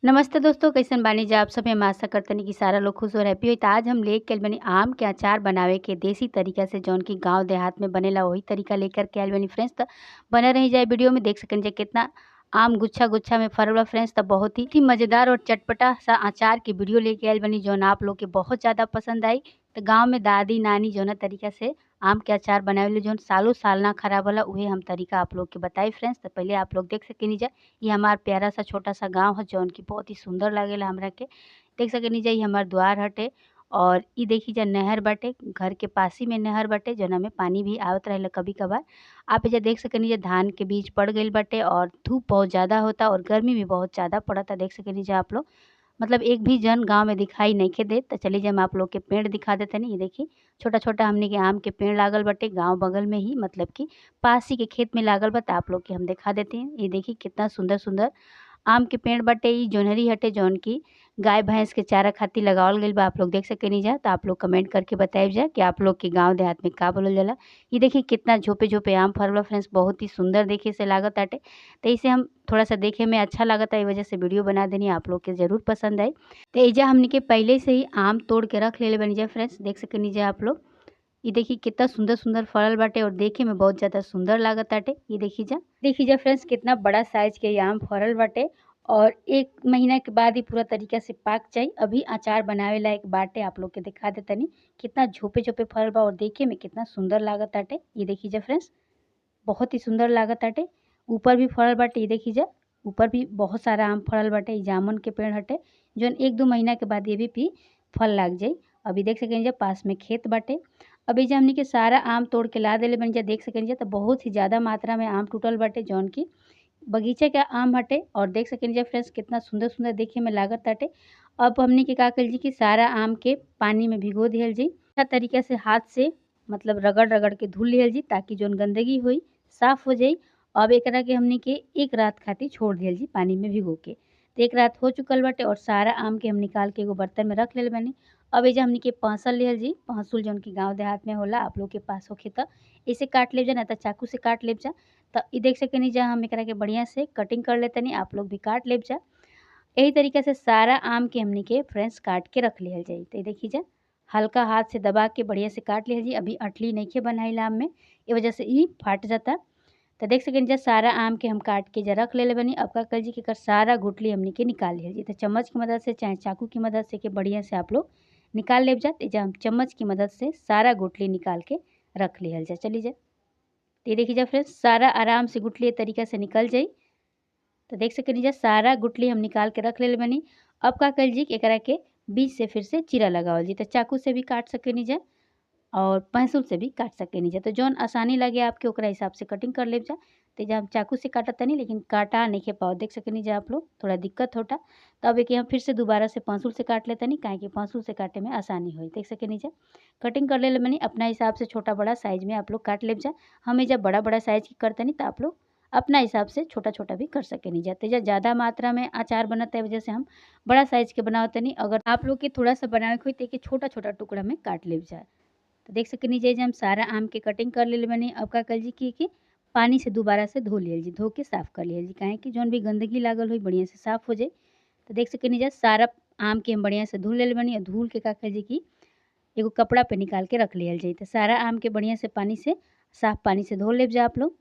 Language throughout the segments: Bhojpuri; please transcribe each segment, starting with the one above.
नमस्ते दोस्तों, कैसन बानी जा आप सब। हम आशा करतनी कि सारा लोग खुश और हैप्पी होई। तो आज हम लेके आइल बानी आम के अचार बनावे के देसी तरीका से, जौन की गांव देहात में बनेला वही तरीका लेकर के आइल बानी फ्रेंड्स। तो बने रही जाए वीडियो में, देख सकन जा कितना आम गुच्छा गुच्छा में फरल बा फ्रेंड्स। तो बहुत ही मज़ेदार और चटपटा सा अचार के वीडियो लेके आइल बानी, जौन आप लोग के बहुत ज़्यादा पसंद आई। तो गाँव में दादी नानी जौन तरीका से आम के अचार बनावेले, जौन सालों साल ना खराब होला, उहे हम तरीका आप लोग के बताई फ्रेंड्स। तो पहले आप लोग देख सकेनी जा, ये हमार प्यारा सा छोटा सा गांव है, जौन की बहुत ही सुंदर लागेला हमरा के। देख सकेनी जा, ये हमार द्वार हटे और ये देखी जा नहर बाटे, घर के पास ही में नहर बाटे, जौना में पानी भी आवत रहेला कभी कभार। आप एजा देख सकेनी जा धान के बीज पड़ गइल बाटे और धूप बहुत ज़्यादा होता और गर्मी भी बहुत ज़्यादा पड़ता। देख सकेनी जा आप लोग, मतलब एक भी जन गांव में दिखाई नहीं के दे। तो चलिए हम आप लोग के पेड़ दिखा देते नहीं। ये देखी छोटा छोटा हमने के आम के पेड़ लागल बाटे गांव बगल में ही, मतलब कि पास ही के खेत में लागल बा। तो आप लोग के हम दिखा देते हैं। ये देखी कितना सुंदर सुंदर आम के पेड़ बाटे। ई जोनहरी हटे, जौन की गाय भैंस के चारा खातिर लगावल गइल बा। आप लोग देख सकेनी जा। तो आप लोग कमेंट करके बताइब जा कि आप लोग के गांव देहात में का बोलल जाला। ये देखिए कितना झोपे झोपे आम फरल बा फ्रेंड्स, बहुत ही सुंदर देखे से लागत आटे। तो इसे हम थोड़ा सा देखे में अच्छा लागता, ई वजह से वीडियो बना देनी, आप लोग के ज़रूर पसंद आई। तो एजा हमनी के पहले से ही आम तोड़ के रख लेले बनी जा फ्रेंड्स, देख सकेनी जा आप लोग। ये देखिए कितना सुंदर सुंदर फल बाटे और देखे में बहुत ज़्यादा सुंदर लागत आटे। ये देखी जा फ्रेंड्स कितना बड़ा साइज के आम फरल बाटे और एक महीना के बाद ही पूरा तरीका से पाक जाई। अभी अचार बनावे लायक बाटे, आप लोग के दिखा देतनी कितना झोपे झोपे फल बा और देखे में कितना सुंदर लागत आटे। ये देखी जा फ्रेंड्स, बहुत ही सुंदर लागत आटे। ऊपर भी फल बाटे, ये देखी जा ऊपर भी बहुत सारा आम फरल बाटे। ई जामुन के पेड़ हटे, जौन 1-2 महीना के बाद ये भी फल लाग जाई। अभी देख सकें जा पास में खेत बाटे। अभी जब हमनी के सारा आम तोड़ के ला देले बन जा, देख सकें जा। तो बहुत ही ज़्यादा मात्रा में आम टूटल बाटे, जौन की बगीचे का आम हटे। और देख सकें जा फ्रेंड्स कितना सुंदर सुंदर देखे में लागत हटे। अब हमनी के का कल जी कि सारा आम के पानी में भिगो दिहल जी, अच्छा तरीके से हाथ से मतलब रगड़ रगड़ के धुल लिहल जी, ताकि जौन गंदगी हुई साफ़ हो जाई। अब एकरा के हमनी के एक रात खातिर छोड़ दिहल जी पानी में भिगो के। तो एक रात हो चुकल बाटे और सारा आम के हम निकाल के एगो बर्तन में रख लेल बानी। अब एजा हमनी के पहसल लिहल जी, पहसुल जौन की गांव देहात में होला, आप लोग के पास होखे त इसे काट लेब जा, ना त चाकू से काट लेब जा। तो ई देख सकेनी जा हम एकरा के बढ़िया से कटिंग कर लेतनी, आप लोग भी काट लेब जा। यही तरीका से सारा आम के हमनी के फ्रेंड्स काट के रख लिहल जाई। तो देखी जा हल्का हाथ से दबा के बढ़िया से काट लिहल जी। अभी अटली नइखे बनाइल आम में, ए वजह से ई फाट जाता। तो देख सकें जा सारा आम के हम काट के जा रख लेले बनी। अब का कल जी के सारा गुठली हमनी के निकाल लिहल जी। तो चम्मच की मदद से चाहे चाकू की मदद से के बढ़िया से आप लोग निकाल लेब जा। तो हम चम्मच की मदद से सारा गुठली निकाल के रख लिहल जा। चली जा, तो ये देखी जा फ्रेंड्स सारा आराम से गुठली तरीका से निकल जाई। तो देख सकें जा सारा गुठली हम निकाल के रख लेले बनी। अब का कल जी एकरा के बीच से फिर से चीरा लगावल जी। तो चाकू से भी काट सकेनी जा और पेंसिल से भी काट सकेनी जा। तो जौन आसानी लगे आपके ओकरा हिसाब से कटिंग कर लेब जा। तो जब हम चाकू से काटत तनी, लेकिन काटा नहीं के पाओ, देख सकेनी जा आप लोग थोड़ा दिक्कत होता। तो अब एक हम फिर से दोबारा से पेंसिल से काट लेतनी, काहे कि पेंसिल से काटे में आसानी होई। देख सकेनी जा कटिंग कर ले मनी अपना हिसाब से छोटा बड़ा साइज में आप लोग काट लेब जा। हमें जब बड़ा बड़ा साइज की करतनी तो आप लोग अपना हिसाब से छोटा छोटा भी कर सकेनी जा। तो ज़्यादा मात्रा में अचार बनता है वजह से हम बड़ा साइज के बनावतनी। अगर आप लोग के थोड़ा सा बनावे के होई तो छोटा छोटा टुकड़ा में काट लेब जा। तो देख सकेनी जा हम सारा आम के कटिंग कर ले बनी। अब का कल जी की पानी से दोबारा से धो लिहल जी, धो के साफ़ कर लिहल जी, काहे कि जौन भी गंदगी लागल होई बढ़िया से साफ़ हो जाए। तो देख सकेनी जा सारा आम के हम बढ़िया से धुल ले बनी और धुल के का कल जी की एगो कपड़ा पे निकाल के रख लिहल जाई। तो सारा आम के बढ़िया से पानी से साफ़ पानी से धो लेब जा आप लोग।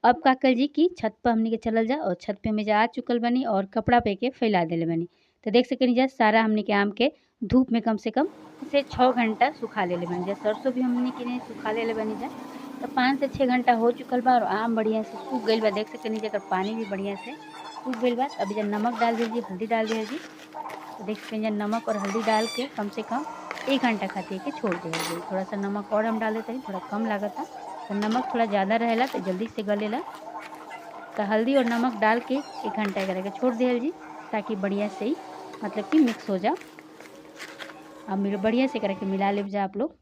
अब का कल जी की छत पर हमनी के चलल जा और छत पे हमें जा आ चुकल बनी और कपड़ा पे के फैला देले बनी। तो देख सकेनी जा सारा हमनी के आम के धूप में कम से कम से 6 घंटा सुखा लेले बनी जा। सरसों भी हमनी के नहीं सुखा लेले बनी जा। तो 5 से 6 घंटा हो चुकल बा और आम बढ़िया से सूख गइल बा। देख सकेनी जा पानी भी बढ़िया से सूख गइल बा। अभी जब नमक डाल दीजिए, हल्दी डाल दीजिए। तो देख सकेनी जा नमक और हल्दी डाल के कम से कम 1 घंटा खातिर के छोड़ दीजिए। थोड़ा सा नमक और हम डाल देते हैं, थोड़ा कम लागता। तो नमक थोड़ा ज़्यादा रहेला तो जल्दी से गलेला। तो हल्दी और नमक डाल के 1 घंटा के छोड़ दिहल जी, ताकि बढ़िया से ही मतलब कि मिक्स हो जा। अब मेरे बढ़िया से करके मिला लेब जा आप लोग।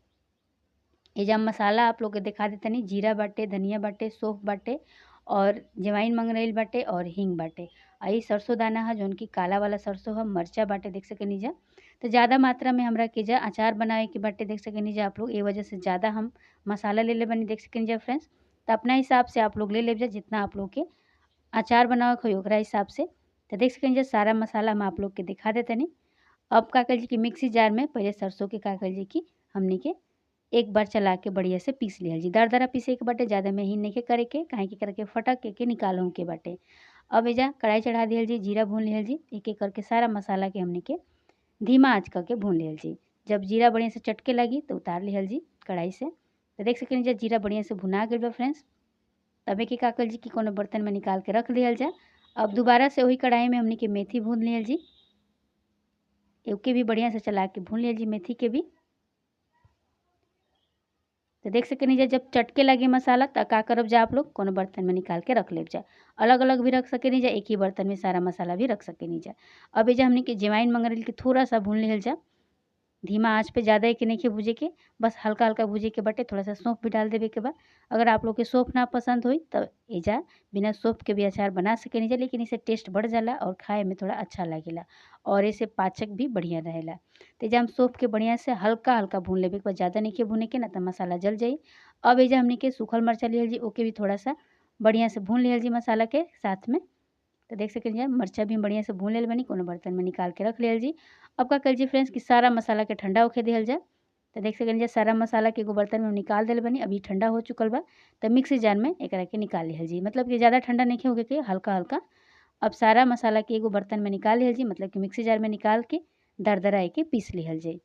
ये जब मसाला आप लोग के दिखा देते नहीं, जीरा बाटे, धनिया बाटे, सौंफ बाटे और जवाइन मंगरेल बाटे और हींग बाटे। आई सरसों दाना है जौन की काला वाला सरसों है, मरचा बाटे, देख सकेनी जा। तो ज़्यादा मात्रा में हमरा के जा अचार बनावे के बाटे, देख सकेनी जा आप लोग। ये वजह से ज़्यादा हम मसाला ले ले बनी, देख सकेनी जा फ्रेंड्स। तो अपना हिसाब से आप लोग ले लेब जा, जितना आप लोग के अचार बनावे के होई ओकरा हिसाब से। तो देख सकें सारा मसाला हम आप लोग के दिखा देते नहीं। अब का कर कि मिक्सी जार में पहले सरसों के का कर कि हमनी के एक बार चला के बढ़िया से पीस लिहल जी। दरदरा पीसे के बाटे, ज़्यादा महीन नहीं करे के, काहे कि करके फटक के निकालूँ के बाटे। अब एजा कढ़ाई चढ़ा दिहल जी, जीरा भून लिहल जी। एक एक करके सारा मसाला के हमनी के धीमा आँच करके भून लिहल जी। जब जीरा बढ़िया से चटके लगी तो उतार लिहल जी कढ़ाई से। तो देख सकें जब जीरा बढ़िया से भुना गइल बा फ्रेंड्स, तबे के का कर जी कि कोनो बर्तन में निकाल के रख लिहल जा। अब दोबारा से वही कढ़ाई में हमनी के मेथी भून लिहल जी, ओके भी बढ़िया से चला के भून लिहल जी मेथी के भी। तो देख सकें जा जब चटके लगे मसाला तो का करब जा आप लोग कोनो बर्तन में निकाल के रख लेब जा। अलग अलग भी रख सकेनी जा, एक ही बर्तन में सारा मसाला भी रख सकेनी जा। अब एजा हमनी के जवाइन मंगरेल के थोड़ा सा भून लिहल जा धीमा आंच पे, ज़्यादा के नहीं भूजे के, बस हल्का हल्का भूजे के बटे। थोड़ा सा सौंफ भी डाल देवे के बाद। अगर आप लोग के सौंफ ना पसंद होई तो एजा बिना सौंफ के भी अचार बना सकेनी जा, लेकिन इसे टेस्ट बढ़ जाला और खाए में थोड़ा अच्छा लगेला और इसे पाचक भी बढ़िया रहेला। तो एजा हम सौंफ के बढ़िया से हल्का हल्का भून लेवे के बाद, ज़्यादा नहीं भूने के ना तो मसाला जल जाई। अब एजा हमनी के सूखल मरचा लिहल जी, ओके भी थोड़ा सा बढ़िया से भून लिहल जी मसाला के साथ में। तो देख सकें जा मरचा भी बढ़िया से भून लेल बनी, कोनो बर्तन में निकाल के रख लिहल जी। अब का कर जी फ्रेंड्स कि सारा मसाला के ठंडा होके दिहल जा। तो देख सकें जा सारा मसाला के एगो बर्तन में निकाल दिल बनी, अभी ठंडा हो चुकल बा। तो मिक्सी जार में एकरा के निकाल लिहल जी, मतलब कि ज़्यादा ठंडा नहीं होके के हल्का हल्का। अब सारा मसाला के एगो बर्तन में निकाल लिहल जी, मतलब कि मिक्सी जार में निकाल के दरदरा के पीस लिहल जी।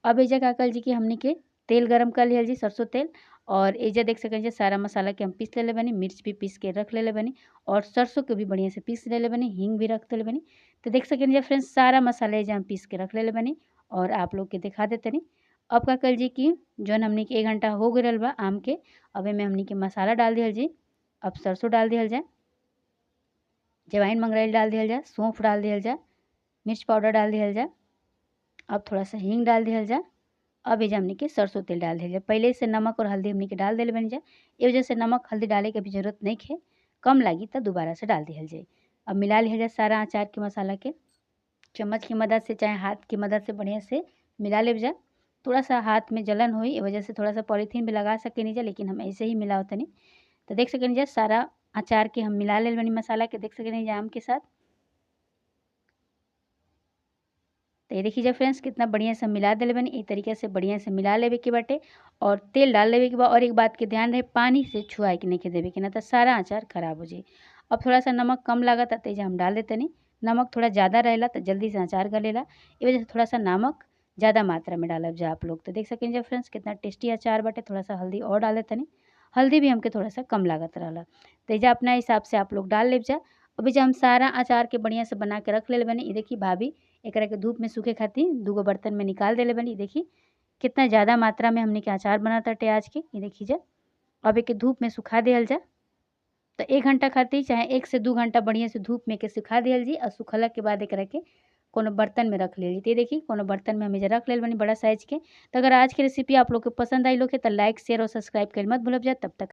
अब एजा का कर जी कि हमनी के तेल गरम कर लिहल जी, सरसों तेल। और एजा देख सकें जे सारा मसाला के हम पीस लेले बनी, मिर्च भी पीस के रख लेले बनी और सरसों के भी बढ़िया से पीस लेले बनी, हींग भी रख देले बनी। तो देख सकें जे फ्रेंड्स सारा मसाला एजा हम पीस के रख लेले बनी और आप लोग के दिखा देते नहीं। अब का कर जी कि जौन हमनी के 1 घंटा हो गया बा आम के, अब एमे हमनी के मसाला डाल दिहल जी। अब सरसों डाल दिहल जाए, जवाइन मंगरेल डाल दिहल जाए, सौंफ डाल दिहल जाए, मिर्च पाउडर डाल दिहल जाए, अब थोड़ा सा हींग डाल दिहल जाए। अब एजा हमनी के सरसों तेल डाल दिहल जाए। पहले से नमक और हल्दी हमनी के डाल देले बन जाए, ए वजह से नमक हल्दी डाले के भी जरूरत नहीं है, कम लागी तो दोबारा से डाल दिहल जाए। अब मिला लिहल जाए सारा अचार के मसाला के, चम्मच की मदद से चाहे हाथ की मदद से बढ़िया से मिला ले जाए। थोड़ा सा हाथ में जलन हुई ए वजह से थोड़ा सा पॉलीथीन भी लगा सकेनी जा, लेकिन हम ऐसे ही मिलावत नहीं। तो देख सकेनी जा सारा अचार के हम मिला ले बनी मसाला के, देख सकेनी जा आम के साथ। तो ये देखिए फ्रेंड्स कितना बढ़िया से मिला दिले बनी। एक तरीके से बढ़िया से मिला लेवे के बाटे और तेल डाल लेवे के बा। और एक बात के ध्यान रहे, पानी से छुआए के नहीं के देवे के, ना तो सारा अचार खराब हो जाए। अब थोड़ा सा नमक कम लागत तो एजा हम डाल देते नहीं, नमक थोड़ा ज़्यादा रहेला तो जल्दी से अचार गलेला, ए वजह से थोड़ा सा नमक ज़्यादा मात्रा में डालब जा आप लोग। तो देख सकें जब फ्रेंड्स कितना टेस्टी अचार बाटे। थोड़ा सा हल्दी और डाल देते नहीं, हल्दी भी हमके थोड़ा सा कम लागत रहा, तो एजा अपना हिसाब से आप लोग डाल ले जा। अभी जब हम सारा अचार के बढ़िया से बना के रख ले बनी, ये देखी भाभी एकरा के धूप में सूखे खातिर दूगो बर्तन में निकाल देले बनी। देखी कितना ज़्यादा मात्रा में हमने के अचार बनाता टे आज के, ये देखी जा। अब एक धूप में सुखा दिहल जा, तो 1 घंटा खातिर चाहे 1 से 2 घंटा बढ़िया से धूप में के सुखा दिहल जी। और सुखला के बाद एकरा के कोनो बर्तन में रख लेल जी। देखी कोनो बर्तन में हम एजा रख लेल बनी बड़ा साइज के। तो अगर आज के रेसिपी आप लोग के पसंद आई लोग तो लाइक शेयर और सब्सक्राइब कर मत भूलब जा। तब तक